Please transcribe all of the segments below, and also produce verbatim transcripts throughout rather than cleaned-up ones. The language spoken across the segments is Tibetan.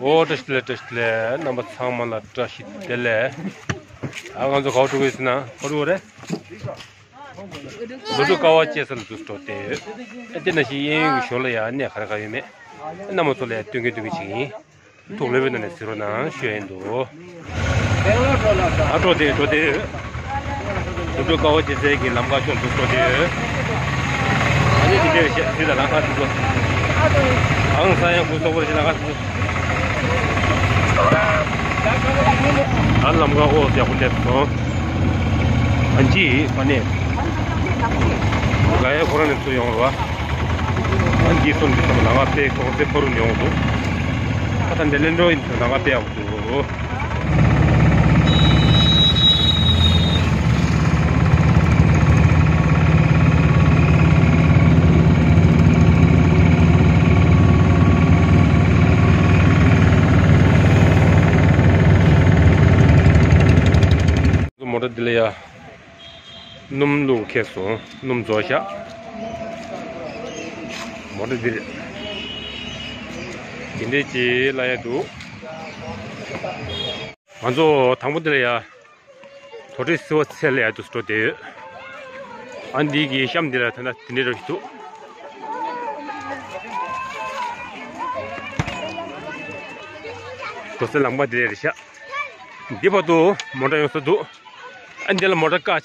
ཨོ་བཀྲ་ཤིས་བདེ་ལེགས། བཀྲ་ཤིས་བདེ་ལེགས། རྣམ་པ་ཚང་མ་ལ་བཀྲ་ཤིས་བདེ་ལེགས། ཨ་ང་ཚོ་ག་པར་འགྲོ་གི་ཡོད་ཟེར་ན། ག་པར་འགྲོ་གི་རེད། ལུ་ཀྲུ་ཀ་བ་ཅེ་ས་ལ་འདུག་སེ་འགྲོ་བསྡད་ཡོད། ཨ་དེ་ནང་བཞིན་གཡས་གཡོན་གྱི་ཞོར་ལ་ཡང་གནས་ག་རེ་ག་རེ་ཡོད་མེད། རྣམ་པ་ཚོ་ལ་ཡང་སྟོན་གིན་སྟོན་གིན་བྱེད་ཀྱི་ཡིན། ཐུགས་ལེགས་པའི་ནང་ནས་གཟིགས་རོགས་གནང་ཞུ་ཡ་ཡིན་འདུག་ཨ་འགྲོ་བསྡད་ཡོད། འགྲོ་བསྡད་ཡོད། ལུ་ཀྲུ་ཀ་བ་ཅེ་ས་གི་ལམ་ཁ་ཕྱོགས་སུ་འགྲོ་བསྡད་ཡོད། ཨ་ནི་དེ་འདྲ་བྱས་དེ་ལ་ལམ་ཁ་འདུག་ཨང་ས་ཡང་ཁུ་སོག་པོ་ཞིག་ལམ་ཁ་འདུག་ཨ་ལམ་ཁ་འོག་ཡག་པོ་སླེབས་སོང་། ཨ་ཅི་ཕ་ནས་ག་ཡ་ཁོ་རང་ནས་ཚུར་ཡོང་རོགས། ཨ་འདི་སོང་འདི་སོང་ལམ་ཁ་དཔེ་ཁོ་རང་ཚེ་ཕ་རུ་ནས་ཡོང་འདུག་ད་ལྟ་འདི་ལེན་འགྲོ་ཡིན་ཚུར་ལམ་ཁ་དཔེ་ཡག་པོ་འདུག་མོ་ཊ་འདི་ལ་ཡ་སྣུམ་བླུགས་ཁེལ་སོང་། སྣུམ་རྫོགས་ཤག་མོ་ཊ་འདི་རེད། དེ་འདྲས་ཅིག་ལ་ཡ་འདུག་ང་ཚོ་དང་པོ་འདི་ལ་ཡ་དོ་ཁྲི་སི་བ་ཚལ་ལ་ཡ་འདུག་སེ་འགྲོ་བསྡད་ཡོད། ཨ་འདི་གི་གཤམ་འདི་ལ་ད་ལྟ་དེ་འདྲས་འགྲོ་བཞིན་འདུག་འགྲོ་སའི་ལམ་ཁ་འདི་རེད་ཤག་འདི་བར་དུ་མོ་ཊ་ཡོང་ས་འདུག་ཨ་འདི་ལ་མོ་ཊ་བཀག་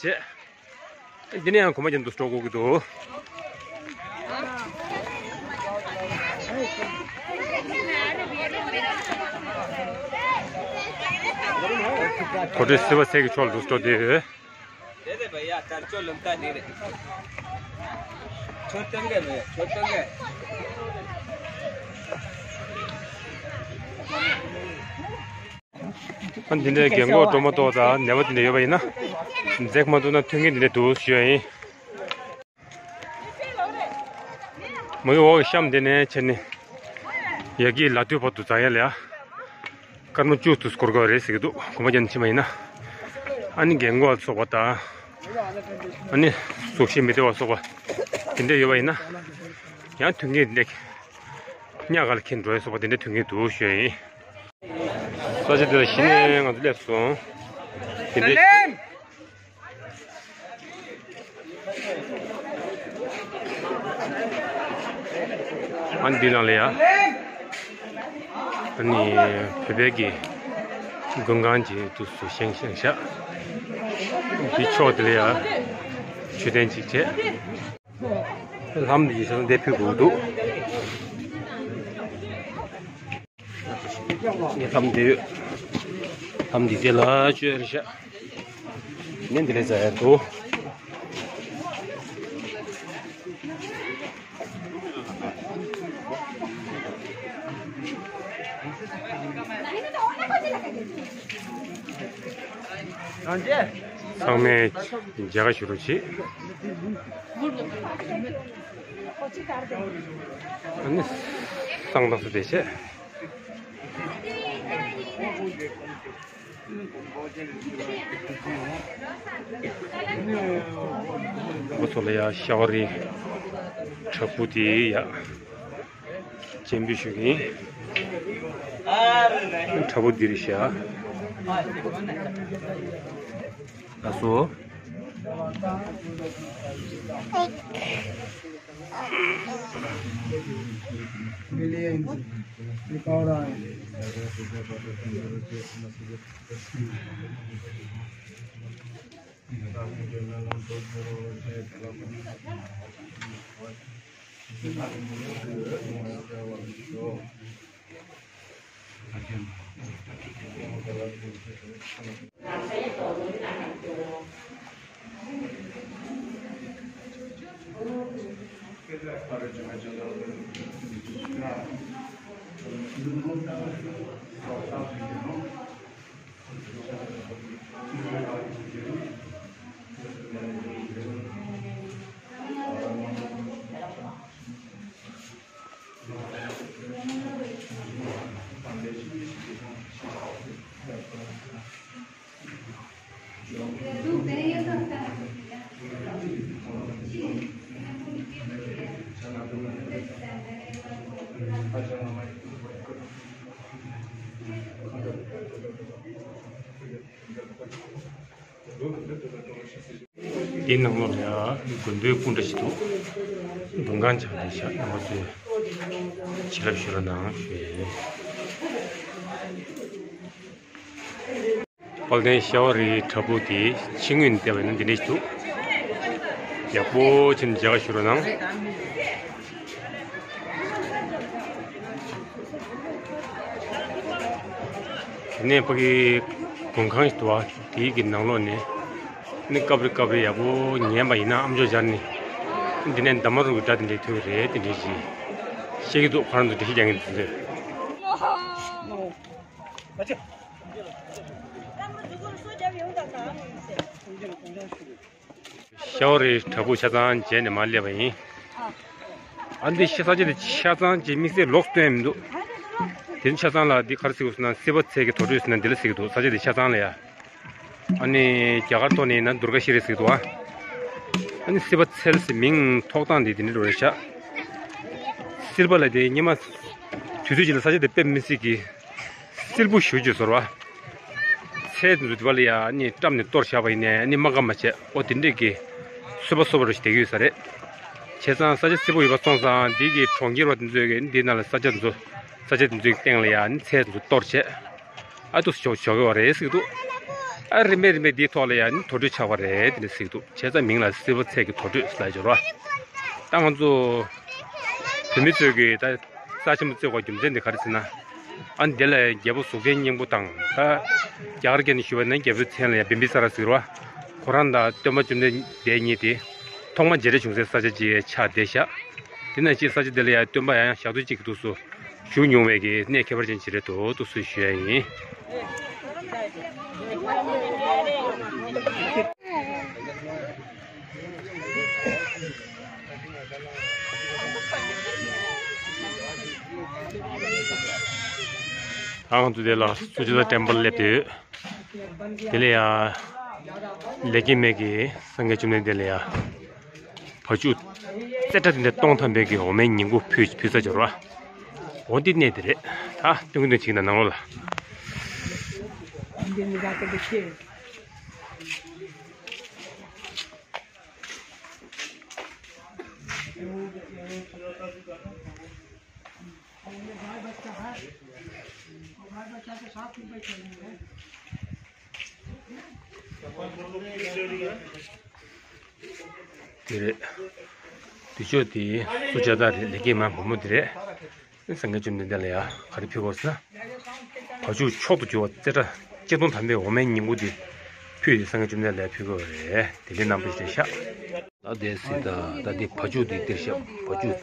བྱས། འདི་ནས་ཡང་གོམ་པ་རྒྱབ་ཏུ་འགྲོ་དགོས་ཀྱི་འདུག་དོ་ཁྲི་སི་བ་ཚལ་གྱི་ཕྱོགས་ལ་འདུག་སེ་འགྲོ་དེ། དེ་རེད་བ་ཡ། དར་ལྕོག་ལམ་ཁ་འདི་རེད། ཆོ་སྟོན་གི་མེད། ཆོ་སྟོན་གི། ཨ་འདི་འདྲའི་རྒན་གོག་སྒྲོལ་མ་ཏོག་དང་ནད་པ་འདི་འདྲ་ཡོད་པ་ཡིན་ན། འཛེག་མ་ཐུབ་ན་མཐུན་རྐྱེན་འདི་འདྲ་འདུག་ཞུ་ཡ་ཡིན། མོའི་འོག་གི་གཤམ་འདི་ནས་ཕྱིན་ནས་ཡ་གི་ལ་དུས་བར་དུ་འཛེག་ཡ་ལ་ཡ། སྐར་མ་བཅུ་དུས་འགོར་དགོས་རེད་ཟེར་གྱི་འདུག་གོམ་པ་རྒྱབ་ནས་ཕྱིན་པ་ཡིན་ན། ཨ་ནི་རྒན་གོག་སོགས་པ་དང་། ཨ་ནི་གཟུགས་གཞི་མི་བདེ་བ་སོགས་པ་དེ་འདྲ་ཡོད་པ་ཡིན་ན། ཡང་མཐུན་རྐྱེན་འདི་འདྲ། ཉག་ག་ལ་འཁྱེར་འགྲོ་ཡ་སོགས་པ་དེ་འདྲ་མཐུན་རྐྱེན་འདུག་ཞུ་ཡ་ཡིན། ས་ཆ་འདི་ལ་གཞི་ནས་ང་ཚོ་སླེབས་སོང་། དེ་འདྲ། ཨ་འདི་ནང་ལ་ཡ། ཨ་ནི་བོད་པའི་གི་མགོན་ཁང་གི་དུས་སུ་བཞེངས་བཞེངས་ཤག་འདི་ཕྱོགས་འདི་ལ་ཡ་མཆོད་རྟེན་ཅིག་བྱས། ལྷམ་འདི་ཡིན་ཙང་འདི་ཕུལ་དགོས་འདུག་ངས་ལྷམ་འདི་ཡོད། ལྷམ་འདི་དེ་ལ་བཅོས་རེ་ཤག་ངས་འདི་ལས་ཟ་ཡ་འདུག་ཚང་མས་མཇལ་ཁ་ཞུ་རོགས་བྱེད། ཨ་ནི་གསང་སྟངས་སུ་བསྡད་བྱས། ཁོ་ཚོ་ལ་ཡ་ཤ་བ་རི་བྲག་ཕུག་དེ་ཡ། སྤྱན་འབུལ་ཞུ་གི་ཡིན། བྲག་ཕུག་འདི་རེད་ཤག་ལགས་སོ། འདིའི་ནང་ལོགས་ལ་ཡ་དགོན་པའི་སྐུ་འདྲ་ཞིག་འདུག་མགྲོན་ཁང་ཆགས་བསྡད་ཤག་རྣམ་པ་ཚོས་བྱིན་རླབས་ཞུ་རོགས་གནང་ཞུ་ཡ་ཡིན། དཔལ་ལྡན་ཤ་བ་རིའི་བྲག་ཕུག་དེ་ཕྱི་ངོས་ནས་བལྟས་པ་ཡིན་ན་འདི་འདྲ་ཞིག་འདུག་ཡག་པོ་བྱས་ནས་མཇལ་ཁ་ཞུ་རོགས་གནང་། དེ་ནས་ཕ་གི་མགྲོན་ཁང་ཞིག་འདུག་བ། དེའི་གི་ནང་ལོགས་ནས་ནི་སྐབས་རེ་སྐབས་རེ་ཡག་པོ་ཉན་པ་ཡིན་ན་ཨམ་ཅོག་སྦྱར་ནས་འདི་ནས་འདབ་མ་རུ་གི་སྒྲ་དེ་འདྲའི་ཐོས་ཀྱི་རེད། དེ་འདྲའི་ཞིག་བཤད་ཀྱི་འདུག་ཁོ་རང་ཚོ་འགྲེལ་བཤད་རྒྱག་མཁན་དེ་ཚོས། ཤ་བ་རིའི་བྲག་ཕུག་ཆ་ཚང་མཇལ་ནས་མར་སླེབས་པ་ཡིན། ཨ་འདི་ཤ་ས་ཆ་འདི་ཆ་ཚང་གཅིག་དམིགས་བསལ་ལོགས་སུ་སྟོན་ཡ་མི་འདུག་དེ་ནི་ཆ་ཚང་ལ་འདི་ག་རེ་ཟེར་དགོས་ཟེར་ན་སྲིད་པ་ཚལ་གྱི་དུར་ཁྲོད་ཟེར་ན་འདི་ལ་ཟེར་གྱི་འདུག་ས་ཆ་འདི་ཆ་ཚང་ལ་ཡ། ཨ་ནི་རྒྱ་གར་ཐོག་ནས་ཡིན་ན་དུར་ཀ་ཤི་རི་ཟེར་གྱི་འདུག་ཨ་ནི་སྲིད་པ་ཚལ་ཟེར་མིང་ཐོགས་སྟངས་འདི་དེ་འདྲ་རེད་ཤག་སྲིད་པ་ལ་དེ་སྔོན་མ་དུས་ཚོད་ཅིག་ལ་ས་ཆ་དེ་དཔེ་མི་སྲིད་ཀྱི་བསིལ་པོ་ཞེ་པོ་ཅིག་བཟོ་བ། ཚལ་དེ་ཚོ་དེ་བ་ལ་ཡ་ནི་བཀྲམ་ནས་གཏོར་བཞག་པ་ཡིན་ནའི་ནི་མ་དགའ་མ་བྱས་ཨོ་དེ་འདྲས་ཀྱི་སོས་པ་སོས་པ་རུ་ཞིག་བསྡད་ཀྱི་ཡོད་ས་རེད། བྱས་ཙང་ས་ཆ་བསིལ་པོ་ཡོད་པ་སོང་ཙང་འདི་གི་གྲོང་ཁྱེར་བ་དེ་ཚོས་ཀྱི་འདི་ནང་ལ་ས་ཆ་དེ་ཚོ་ས་ཆ་དེ་ཚོའི་སྟེང་ལ་ཡ་ནི་ཚལ་དེ་ཚོ་གཏོར་བྱས་ཨ་འདུག་སེ་ཞོག་ཞོག་གི་བ་རེད་ཟེར་གྱི་འདུག་ཨ་རིམ་པས་རིམ་པས་འདིའི་ཐོག་ལ་ཡ་ནི་དུར་ཁྲོད་ཆགས་པ་རེད་དེ་འདྲ་ཟེར་གྱི་འདུག་བྱས་ཙང་མིང་ལ་སྲིད་པ་ཚལ་གྱི་དུར་ཁྲོད་ཟེར་ལབ་ཡོད་རེད་བ། ད་ང་ཚོ་བོད་མི་ཚོས་ཀྱི་ད་རྩ་ཆེན་པོ་བརྩི་དགོས་རྒྱུ་མཚན་དེ་ག་རེ་ཟེར་ན། ཨ་ནི་དེ་ལ་རྒྱལ་པོ་གཟུགས་ཅན་སྙིང་པོ་དང་ད་རྒྱ་གར་སྐད་ནས་ཞུ་བ་ན་རྒྱལ་པོའི་མཚན་ལ་ཡང་བིམ་བི་ས་ར་ཟེར་བ། ཁོ་རང་དང་སྟོན་པ་བཅོམ་ལྡན་འདས་གཉིས་དེ་ཐོག་མ་མཇལ་འཕྲད་བྱུང་སའི་ས་ཆ་ཅིག་ཆགས་བསྡད་ཤག་དེ་ནང་བཞིན་ས་ཆ་དེ་ལ་ཡང་སྟོན་པ་ཡང་ཡང་ཞག་སྟོང་གཅིག་གི་དུས་སུ་བཞུགས་མྱོང་བའི་གི་གནས་ཁྱད་པར་ཅན་ཅིག་རེད་འདུག་འདུག་སེ་ཞུ་ཡ་ཡིན། ཨ་ང་ཚོ་དེ་ལ་སུ་ཇི་ཏ་ཊེམ་པལ་སླེབས་ཏེ་ཡོད། དེ་ལ་ཡ་ལེ་ཀེ་མེ་གི་སངས་རྒྱས་བཅོམ་ལྡན་འདས་ལ་ཡ་བ་ཕྱུགས་རྩེ་གྲ་དེ་འདྲ་སྟོང་ཐམ་པའི་གི་འོ་མའི་ཉིང་ཁུ་ཕུལ་ཕུལ་ས་འབྱོར་བ། འོ་འདི་གནས་དེ་རེད། ད་སྟོན་གི་འདུག་ཅིག་ན་ནང་ལོགས་ལ། དེ་རེད། དུས་ཚོད་དེ་སུ་ཇ་ཏ་རེད། ལེ་ཀེ་མ་བུ་མོ་དེ་རེད། སངས་རྒྱས་བཅོམ་ལྡན་འདས་ལ་ཡ་ག་རེ་ཕུལ་དགོས་ཟེར་ན། བ་ཕྱུགས་མཆོག་ཏུ་གྱུར་པ་རྩེ་གྲ་གཅིག་སྟོང་ཐམ་པའི་འོ་མའི་ཉིང་ཁུ་དེ་ཕུལ་ཏེ་སངས་རྒྱས་བཅོམ་ལྡན་འདས་ལ་ཕུལ་དགོས་པ་རེད། དེ་འདྲའི་རྣམ་པ་ཞིག་རེད་ཤག་ད་དེ་སྲིད་ད་ད་དེ་བ་ཕྱུགས་དེ་སྟེར་ཤག་བ་ཕྱུགས།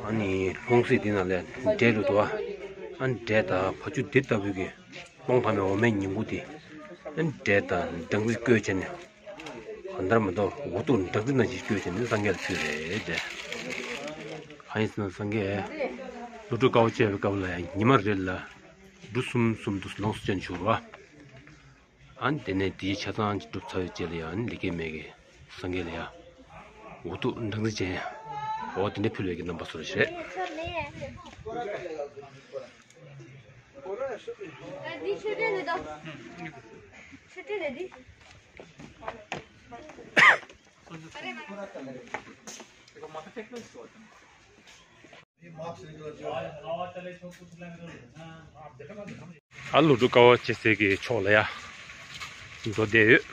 ཨ་ནི་ལྷུང་བཟེད་དེ་ནང་ལ་འབྲས་འགྲོ་འདུག་བ། ཨ་ནི་འབྲས་དང་བ་ཕྱུགས་དེ་ལྟ་བུའི་གི་སྟོང་ཐམ་པའི་འོ་མའི་ཉིང་ཁུ་དེ་ཨ་ནི་འབྲས་དང་སྦྲང་རྩི་བསྐོལ་བྱས་ནས། གང་ལྟར་མ་གཏོགས་འུ་ཐུག་སྦྲང་རྩི་ནང་བཞིན་བསྐོལ་བྱས་ནས་སངས་རྒྱས་ལ་ཕུལ་རེད་དེ། གང་ཡིན་ཟེར་ན་སངས་རྒྱས་ཀླུ་སྒྲུབ་དཀའ་བ་སྤྱད་པའི་སྐབས་ལ་ཡང་ཉི་མ་རེ་ལ་འབྲུ་གསུམ་གསུམ་དུ་ལོངས་སུ་སྤྱད་ནས་བཞུགས་རོ། ཨ་ནི་དེ་ནས་དེའི་ཆ་ཚང་གྲུབ་ཚར་བའི་རྗེས་ལ་ཡང་ལེ་ཀེ་མེ་གི་སངས་རྒྱས་ལ་ཡང་འུ་ཐུག་སྦྲང་རྩི་ཅན་འོ་དེ་འདྲ་ཕུལ་བའི་གི་རྣམ་པ་སོགས་རེད། ཨ་ལུ་འབྲུ་ཀ་བ་ཅེ་སེ་གི་ཕྱོགས་ལ་ཡ་འགྲོ་བསྡད་ཡོད།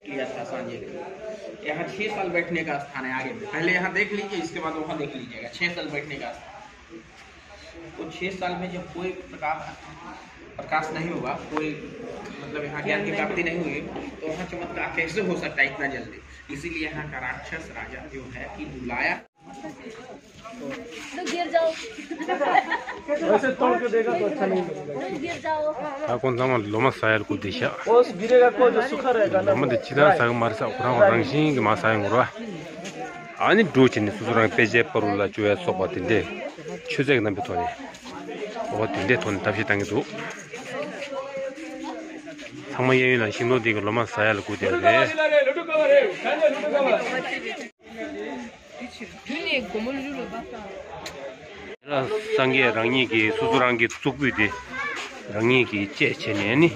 किया था सांझे को। यहाँ छह साल बैठने का स्थान है आगे में। पहले यहाँ देख लीजिए, इसके बाद वहाँ देख लीजिएगा, छह साल बैठने का स्थान। तो छह साल में जब कोई प्रकाश, प्रकाश नहीं होगा, कोई मतलब यहाँ ज्ञान की प्राप्ति नहीं हुई, तो वहाँ चमत्कार कैसे हो सकता है इतना जल्दी? इसीलिए यहाँ का राक्षस राजा जो है कि बुलाया। तो गिर जाओ। वैसे तोड़ के देगा तो अच्छा नहीं लगेगा। ད་ཁོང་ཚང་མ་ལོ་མ་ཟ་ཡར་སྐུ་དེ་ཤག उस गिरेगा को जो सूखा रहेगा ना। ལོ་མ་དེ་ཅི་ལྟར་ཟ་གི་མ་རེད་ས། ཁོ་རང་རང་བཞིན་གྱི་མ་ཟ་ཡོང་གི་རེད་བ། ཨ་ནི་འབྲུ་བྱས་ནས་སོ་སོ་རང་དཔེ་ཆའི་པར་རུ་ལ་བཅུག་ཡ་སོགས་པ་དེ་འདྲས་ཆོས་ཚད་ཀྱི་རྣམ་པའི་ཐོག་ནས། འོ་དེ་འདྲའི་ཐོག་ནས་ཐབས་ཤེས་གཏང་གི་འདུག་ཚང་མ་གཡས་གཡོན་ལ་ཤིང་སྡོང་དེ་གི་ལོ་མ་ཟ་ཡ་ལ་སྒུག་བསྡད་པ་རེད། སངས་རྒྱས་རང་ཉིད་ཀྱི་སོ་སོ་རང་གི་གཙུག་ཕུད་དེ་རང་ཉིད་ཀྱིས་བཅད་བྱས་ནས་ནི་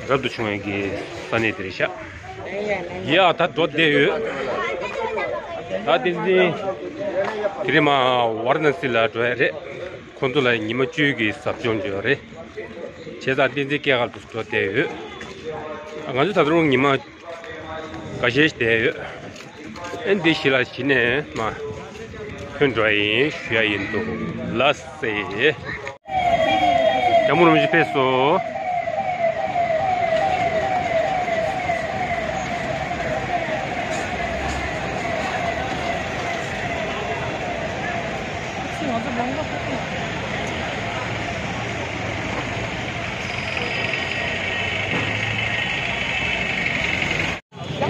རབ་ཏུ་བྱུང་བའི་གི་ས་གནས་དེ་རེད་ཤག་ཡ་ད་འགྲོ་བསྡད་ཡོད། ད་བསྟན་འཛིན་དེ་རིང་མ་ཝཱ་ར་ཎ་སི་ལ་འགྲོ་ཡ་རེད། ཁོང་ཚོ་ལ་ཉི་མ་བཅུའི་གི་ཟབ་སྦྱོང་བྱས་པ་རེད། བྱས་ཙང་བསྟན་འཛིན་སྐྱེས་སྐར་དུ་འགྲོ་བསྡད་ཡོད། ང་ཚོ་ད་དུང་ཉི་མ་འགའ་ཤས་ཤིག་བསྡད་ཡོད། ཨེ་འདི་གཞི་ལ་གཞི་ནས་མ་ཐོན་འགྲོ་ཡ་ཡིན་ཞུ་ཡ་ཡིན་འདུག་ལགས་སེ། ཇམ་མུ་རིན་པོ་ཆེ་ཕེབས་སོང་།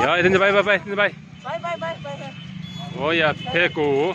ཡ་དེ་འདྲ་བའི་བའི་བའི་དེ་འདྲ་བའི། བའི་བའི་བའི་བའི་བའི། འོ་ཡ་ཕེབས་གོ།